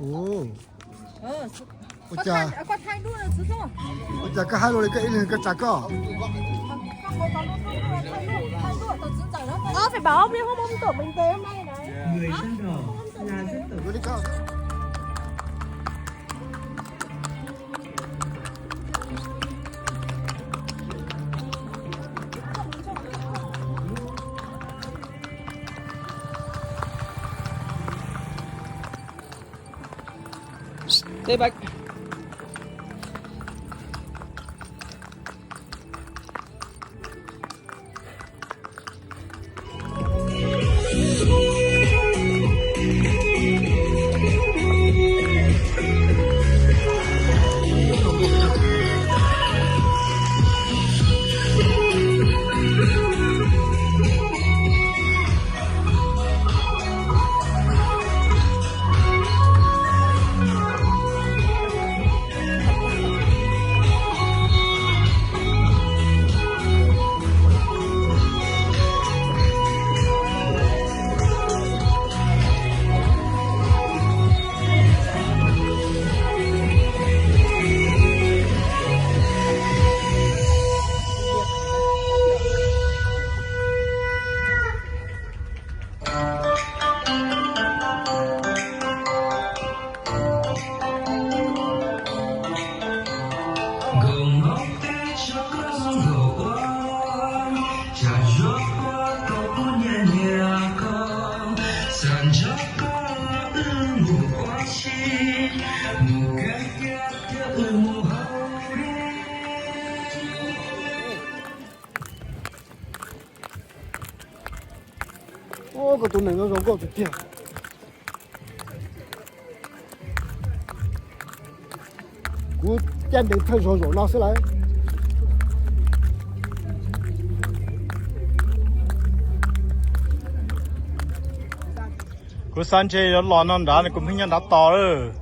Ua cas, ua cas koj haib luaj li, koj ib leeg koj tsa koj. Ua koj tus neeg no zoo nkauj tiag tiag. Kuv caij npe thawj zaug zaum no xwb lawm. Kuv xav ntshe yuav los no nrad, kuv pheej nyob nrad tos lawm.